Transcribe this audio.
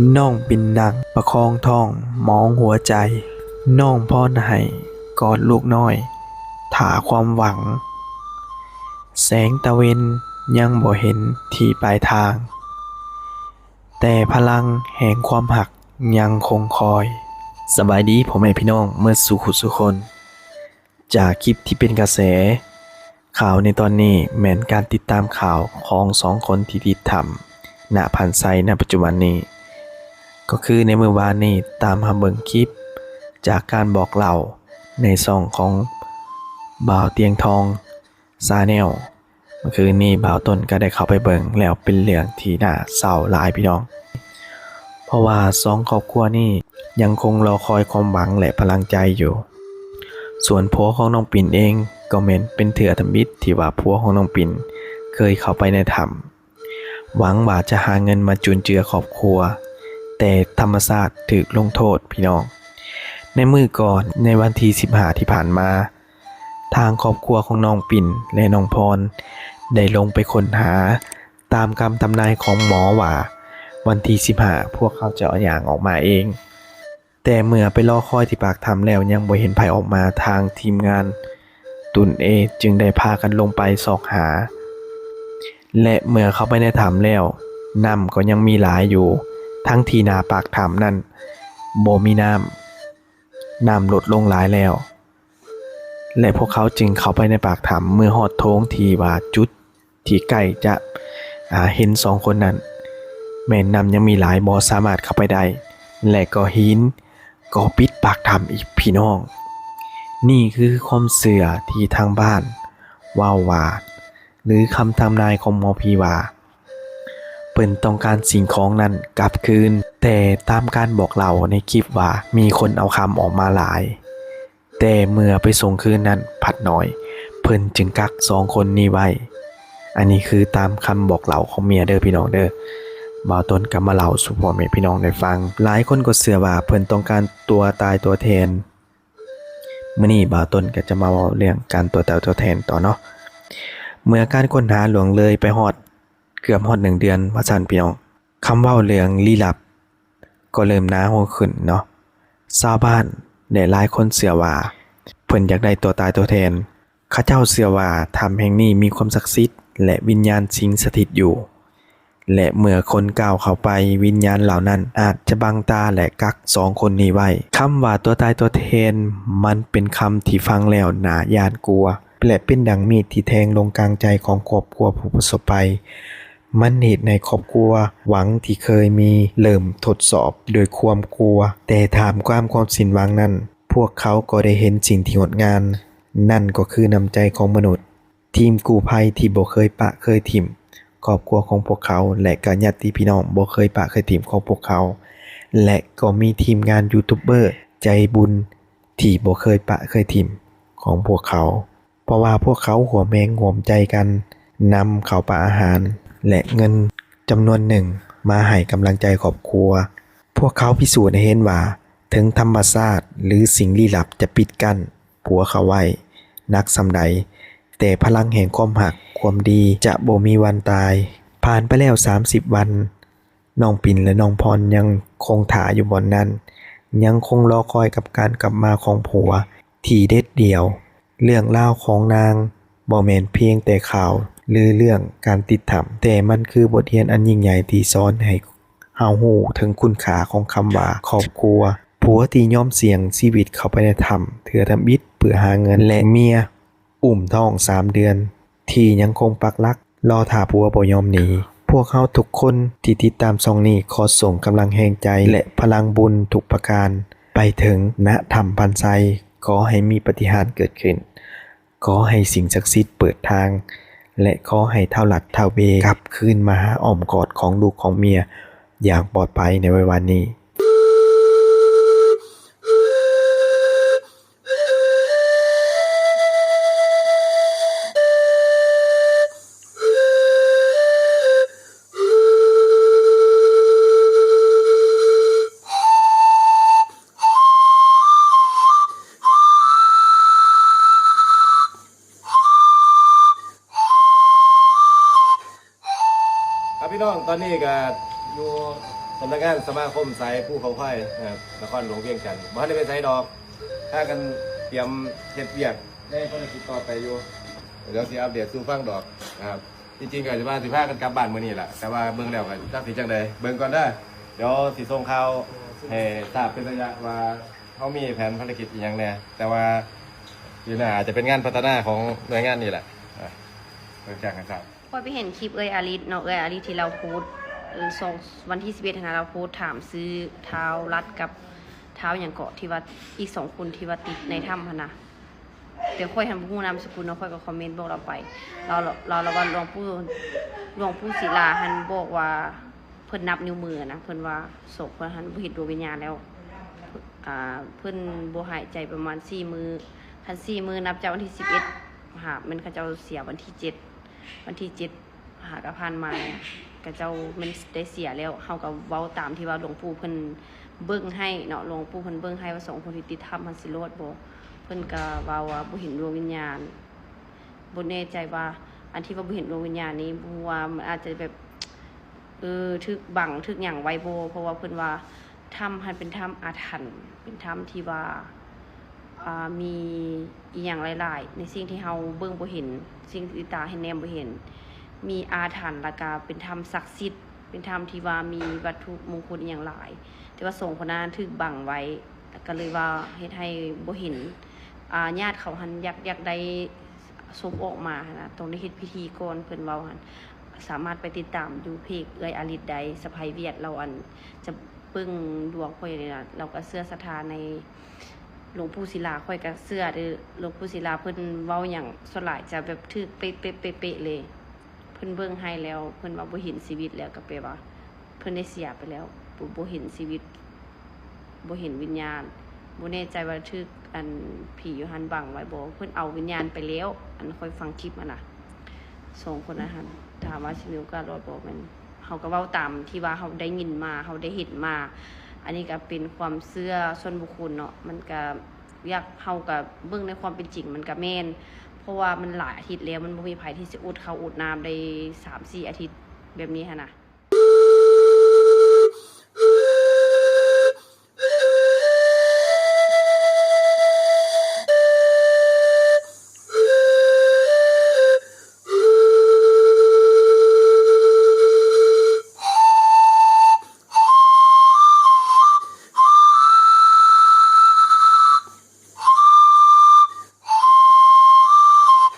ນ້ອງປິນນັ່ງປະຄອງທ້ອງ ມອງຫົວໃຈ, ນ້ອງພອນໃຫ້ກອດລູກນ້ອຍ ຖ້າຄວາມຫວັງ. ແສງຕາເວັນຍັງບໍ່ເຫັນທີ່ປາຍທາງ, ແຕ່ພະລັງແຫ່ງຄວາມຮັກຍັງຄົງຄອຍ. ສະບາຍດີພໍ່ແມ່ພີ່ນ້ອງໝົດສູ່ຜູ້ສູ່ຄົນ. ຈາກຄລິບທີ່ເປັນກະແສ, ຂ່າວໃນຕອນນີ້ແມ່ນການຕິດຕາມຂ່າວຂອງສອງຄົນທີ່ຕິດຖ້ຳ ນະພັນໄຊ ນະປັດຈຸບັນນີ້, ກໍຄືໃນມື້ວານນີ້ຕາມຫາເບິ່ງຄລິບຈາກການບອກເລົ່າໃນຊ່ອງຂອງບ່າວຕຽງທອງ Channel. ເມື່ອຄືນນີ້ບ່າວຕົ້ນກໍໄດ້ເຂົ້າໄປເບິ່ງແລ້ວ ເປັນເລື່ອງທີ່ໜ້າເສົ້າຫຼາຍພີ່ນ້ອງ, ເພາະວ່າສອງຄອບຄົວນີ້ຍັງຄົງລໍຄອຍຄວາມຫວັງ ແລະ ພະລັງໃຈຢູ່. ສ່ວນຜົວຂອງນ້ອງປິນເອງ ກໍແມ່ນເປັນເທື່ອທຳອິດທີ່ວ່າຜົວຂອງນ້ອງປິນເຄີຍເຂົ້າໄປໃນຖ້ຳ ຫວັງວ່າຈະຫາເງິນມາຈຸນເຈືອຄອບຄົວ, ແຕ່ທຳມະຊາດຖືກລົງໂທດພີ່ນ້ອງ. ໃນມື້ກ່ອນ ໃນວັນທີສິບຫ້າທີ່ຜ່ານມາ, ທາງຄອບຄົວຂອງນ້ອງປິນ ແລະ ນ້ອງພອນ ໄດ້ລົງໄປຄົ້ນຫາຕາມຄຳທຳນາຍຂອງໝໍວ່າ ວັນທີສິບຫ້າພວກເຂົາຈະຍ່າງອອກມາເອງ. ແຕ່ເມື່ອໄປລໍຄອຍທີ່ປາກຖ້ຳແລ້ວ ຍັງບໍ່ເຫັນໃຜອອກມາ, ທາງທີມງານຕຸນເອຈຶ່ງໄດ້ພາກັນລົງໄປຊອກຫາ ແລະ ເມື່ອເຂົ້າໄປໃນຖ້ຳແລ້ວ ນ້ຳກໍຍັງມີຫຼາຍຢູ່, ທັງທີ່ໜ້າປາກຖ້ຳນັ້ນບໍ່ມີນ້ຳ, ນ້ຳລົດລົງຫຼາຍແລ້ວ. ແລະ ພວກເຂົາຈຶ່ງເຂົ້າໄປໃນປາກຖ້ຳ. ເມື່ອຮອດໂຖງທີ່ວ່າຈຸດທີ່ໃກ້ຈະ ອາ ເຫັນສອງຄົນນັ້ນ, ແມ່ນນ້ຳຍັງມີຫຼາຍ ບໍ່ສາມາດເຂົ້າໄປໄດ້ ແລະ ກໍຫີນກໍປິດປາກຖ້ຳອີກພີ່ນ້ອງ. ນີ້ຄືຄວາມເຊື່ອທີ່ທາງບ້ານເວົ້າວ່າ ຫຼື ຄຳທຳນາຍຂອງໝໍຜີວ່າ ເພິ່ນຕ້ອງການສິ່ງຂອງນັ້ນກັບຄືນ, ແຕ່ຕາມການບອກເລົ່າໃນຄລິບວ່າ ມີຄົນເອົາຄຳອອກມາຫຼາຍ, ແຕ່ເມື່ອໄປສົ່ງຄືນນັ້ນພັດໜ້ອຍ, ເພິ່ນຈຶ່ງກັກສອງຄົນນີ້ໄວ້. ອັນນີ້ຄືຕາມຄຳບອກເລົ່າຂອງເມຍເດີພີ່ນ້ອງເດີ. ບ່າວຕົ້ນກໍມາເລົ່າສູ່ພໍ່ແມ່ພີ່ນ້ອງໄດ້ຟັງ. ຫຼາຍຄົນກໍເຊື່ອວ່າເພິ່ນຕ້ອງການຕົວຕາຍຕົວແທນ. ມື້ນີ້ບ່າວຕົ້ນກໍຈະມາເວົ້າເລື່ອງການຕົວຕາຍຕົວແທນຕໍ່ເນາະ. ເມື່ອການຄົ້ນຫາລ່ວງເລີຍໄປຮອດ ເກືອບຮອດໜຶ່ງເດືອນວ່າຊັ້ນພີ່ນ້ອງ, ຄຳເວົ້າເລື່ອງລີ້ລັບກໍເລີ່ມໜາຫູຂຶ້ນເນາະ. ຊາວບ້ານ ແລະ ຫຼາຍຄົນເຊື່ອວ່າເພິ່ນຢາກໄດ້ຕົວຕາຍຕົວແທນ. ເຂົາເຈົ້າເຊື່ອວ່າຖ້ຳແຫ່ງນີ້ມີຄວາມສັກສິດ ແລະ ວິນຍານສິງສະຖິດຢູ່. ແລະ ເມື່ອຄົນກ້າວເຂົ້າໄປ, ວິນຍານເຫຼົ່ານັ້ນອາດຈະບັງຕາ ແລະ ກັກສອງຄົນນີ້ໄວ້. ຄຳວ່າຕົວຕາຍຕົວແທນ ມັນເປັນຄຳທີ່ຟັງແລ້ວໜ້າຢ້ານກົວ ແລະ ເປັນດັ່ງມີດທີ່ແທງລົງກາງໃຈຂອງຄອບຄົວຜູ້ປະສົບໄພ. ມັນເຮັດໃຫ້ຄອບຄົວຫວັງທີ່ເຄີຍມີເລີ່ມທົດສອບດ້ວຍຄວາມກົວ. ແຕ່ທ່າມກາງຄວາມສິ້ນຫວັງນັ້ນ, ພວກເຂົາກໍໄດ້ເຫັນສິ່ງທີ່ງົດງາມ, ນັ້ນກໍຄືນ້ຳໃຈຂອງມະນຸດ. ທີມກູ້ໄພທີ່ບໍ່ເຄີຍປະເຄີຍຖິ້ມຄອບຄົວຂອງພວກເຂົາ ແລະ ກໍຍາດຕິພີ່ນ້ອງບໍ່ເຄີຍປະເຄີຍຖິ້ມຂອງພວກເຂົາ ແລະ ກໍມີທີມງານຢູທູບເບີໃຈບຸນທີ່ບໍ່ເຄີຍປະເຄີຍຖິ້ມຂອງພວກເຂົາ, ເພາະວ່າພວກເຂົາຮ່ວມແຮງຮ່ວມໃຈກັນນຳເຂົ້າປາອາຫານ ແລະ ເງິນຈຳນວນໜຶ່ງມາໃຫ້ກຳລັງໃຈຄອບຄົວ. ພວກເຂົາພິສູດໃຫ້ເຫັນວ່າ ເຖິງທຳມະຊາດ ຫຼື ສິ່ງລີ້ລັບຈະປິດກັ້ນ ຜົວເຂົາໄວ້ໜັກສ່ຳໃດ, ແຕ່ພະລັງແຫ່ງຄວາມຮັກ, ຄວາມດີ ຈະບໍ່ມີວັນຕາຍ. ຜ່ານໄປແລ້ວສາມສິບວັນ, ນ້ອງປິນ ແລະ ນ້ອງພອນຍັງຄົງຖ້າຢູ່ບ່ອນນັ້ນ, ຍັງຄົງລໍຄອຍກັບການກັບມາຂອງຜົວທີ່ເດັດດ່ຽວ. ເລື່ອງລາວຂອງນາງບໍ່ແມ່ນພຽງແຕ່ຂ່າວ ຫຼື ເລື່ອງການຕິດຖ້ຳ, ແຕ່ມັນຄືບົດຮຽນອັນຍິ່ງໃຫຍ່ທີ່ສອນໃຫ້ເຮົາຮູ້ເຖິງຄຸນຄ່າຂອງຄຳວ່າຄອບຄົວ. ຜົວທີ່ຍອມສ່ຽງຊີວິດເຂົ້າໄປໃນຖ້ຳເທື່ອທຳອິດເພື່ອຫາເງິນ ແລະ ເມຍ ອຸ້ມທ້ອງສາມເດືອນ ທີ່ຍັງຄົງປັກຫຼັກລໍຖ້າຜົວບໍ່ຍອມໜີ. ພວກເຮົາທຸກຄົນທີ່ຕິດຕາມຊ່ອງນີ້ ຂໍສົ່ງກຳລັງແຮງໃຈ ແລະ ພະລັງບຸນທຸກປະການໄປເຖິງນະຖ້ຳພັນໄຊ. ຂໍໃຫ້ມີປາຕິຫານເກີດຂຶ້ນ, ຂໍໃຫ້ສິ່ງສັກສິດເປີດທາງ ແລະ ຂໍໃຫ້ທ້າວລັດທ້າວເບກັບຄືນມາຫາອ້ອມກອດຂອງລູກຂອງເມຍຢ່າງປອດໄພໃນໄວໆນີ້. ครับพี่น้อง ตอนนี้ก็อยู่ ສຳນັກງານສະມາຄົມສາຍພູເຂົາຄວາຍ ນະຄອນຫຼວງວຽງຈັນ ບໍ່ທັນໄດ້ໄປໃສດອກ ພາກັນຕຽມເຮັດວຽກໃນພາລະກິດຕໍ່ໄປຢູ່. ດຽວຊິອັບເດດສູ່ຟັງດອກນະຄັບ. ທີ່ຈິງກໍຊິວ່າຊິພາກັນກັບບ້ານມື້ນີ້ລະ ແຕ່ວ່າເບິ່ງແລ້ວກໍຈັກຊິຈັ່ງໃດ ເບິ່ງກ່ອນເດີ. ດຽວຊິສົ່ງຂ່າວໃຫ້ຊາບເປັນໄລຍະວ່າ ເຮົາມີແຜນພາລະກິດອີ່ຫຍັງແດ່ ແຕ່ວ່າປີໜ້າອາດຈະເປັນງານພັດທະນາຂອງໜ່ວຍງານນີ້ແຫຼະ ເບິ່ງແຈ້ງໃຫ້ຊາບ. ຂ້ອຍໄປເຫັນຄລິບເອື້ອຍອາລິດເນາະ ເອື້ອຍອາລິດທີ່ລາວໂພສ ເອີ ສອງ ວັນທີສິບເອັດຫັ້ນນະ ລາວໂພສຖາມຊື່ທ້າວລັດກັບທ້າວຫຍັງເກາະ ທີ່ວ່າອີກສອງຄົນທີ່ວ່າຕິດໃນຖ້ຳຫັ້ນນະ. ແຕ່ຂ້ອຍຫັ້ນບໍ່ຮູ້ນາມສະກຸນເນາະ ຂ້ອຍກໍຄອມເມັນບອກລາວໄປ ລາວ ລາວ ລາວວ່າຫຼວງປູ່ ຫຼວງປູ່ສິລາຫັ້ນບອກວ່າ ເພິ່ນນັບນິ້ວມືນະ ເພິ່ນວ່າສອງຄົນຫັ້ນບໍ່ເຫັນດວງວິນຍານແລ້ວ ອ່າ ເພິ່ນບໍ່ຫາຍໃຈປະມານສີ່ມື້ ຄັນສີ່ມື້ນັບຈາກວັນທີສິບເອັດ ຫາແມ່ນເຂົາເຈົ້າເສຍວັນທີເຈັດ ວັນທີເຈັດຫາກະຜ່ານມາ ເຂົາເຈົ້າແມ່ນໄດ້ເສຍແລ້ວ. ເຮົາກໍເວົ້າຕາມທີ່ວ່າຫຼວງປູ່ເພິ່ນເບິ່ງໃຫ້ເນາະ ຫຼວງປູ່ເພິ່ນເບິ່ງໃຫ້ວ່າສອງຄົນທີ່ຕິດຖ້ຳຫັ້ນຊິລອດບໍ່ ເພິ່ນກໍເວົ້າວ່າບໍ່ເຫັນດວງວິນຍານ. ບໍ່ແນ່ໃຈວ່າອັນທີ່ວ່າບໍ່ເຫັນດວງວິນຍານນີ້ ບໍ່ຮູ້ວ່າມັນອາດຈະແບບ ເອີ ຖືກບັງຖືກຫຍັງໄວ້ບໍ່ ເພາະວ່າເພິ່ນວ່າຖ້ຳຫັ້ນເປັນຖ້ຳອາຖັນ ເປັນຖ້ຳທີ່ວ່າ ອ່າ ມີອີ່ຫຍັງຫຼາຍໆ ໃນສິ່ງທີ່ເຮົາເບິ່ງບໍ່ເຫັນ ສິ່ງທີ່ຕາເຫັນແນມບໍ່ເຫັນ ມີອາຖັນ ແລ້ວກະເປັນຖ້ຳສັກສິດ ເປັນຖ້ຳທີ່ວ່າມີວັດຖຸມົງຄຸນອີ່ຫຍັງຫຼາຍ ແຕ່ວ່າສອງຄົນນັ້ນຖືກບັງໄວ້ ກໍເລີຍວ່າເຮັດໃຫ້ບໍ່ເຫັນ ອາ ຍາດເຂົາຫັ້ນຢາກ ຢາກໄດ້ສົບອອກມາຫັ້ນນະ ຕ້ອງໄດ້ເຮັດພິທີກ່ອນ ເພິ່ນເວົ້າຫັ້ນ. ສາມາດໄປຕິດຕາມຢູ່ເພຈເອື້ອຍອາລິດໄດ້ ສະໃພ້ຫວຽດ ລາວອັນຈະເບິ່ງດວງຂ້ອຍນີ້ນະ ລາວກໍເຊື່ອສັດທາໃນຫຼວງປູ່ສິລາ ຂ້ອຍກໍເຊື່ອເດີ ຫຼວງປູ່ສິລາເພິ່ນເວົ້າຫຍັງສ່ວນຫຼາຍຈະແບບຖືກເປະໆໆເລີຍ. ເພິ່ນເບິ່ງໃຫ້ແລ້ວ ເພິ່ນວ່າບໍ່ເຫັນຊີວິດແລ້ວ ກໍແປວ່າເພິ່ນໄດ້ເສຍໄປແລ້ວ ບໍ່ ບໍ່ເຫັນຊີວິດ ບໍ່ເຫັນວິນຍານ ບໍ່ແນ່ໃຈວ່າຖືກອັນຜີຢູ່ຫັ້ນບັງໄວ້ບໍ່ ເພິ່ນເອົາວິນຍານໄປແລ້ວ. ອັນຂ້ອຍຟັງຄລິບຫັ້ນນະ ສອງຄົນນັ້ນຫັ້ນ ຖາມວ່າຊິມີໂອກາດລອດບໍ່ ແມ່ນເຮົາກໍເວົ້າຕາມທີ່ວ່າເຮົາໄດ້ຍິນມາ ເຮົາໄດ້ເຫັນມາ ອັນນີ້ກໍເປັນຄວາມເຊື່ອສ່ວນບຸກຄົນເນາະ ມັນກໍຢາກ ເຮົາກໍເບິ່ງໃນຄວາມເປັນຈິງ ມັນກໍແມ່ນ ເພາະວ່າມັນຫຼາຍອາທິດແລ້ວ ມັນບໍ່ມີໃຜທີ່ຊິອົດເຂົ້າອົດນ້ຳໄດ້ສາມສີ່ອາທິດແບບນີ້ຫັ້ນນະ.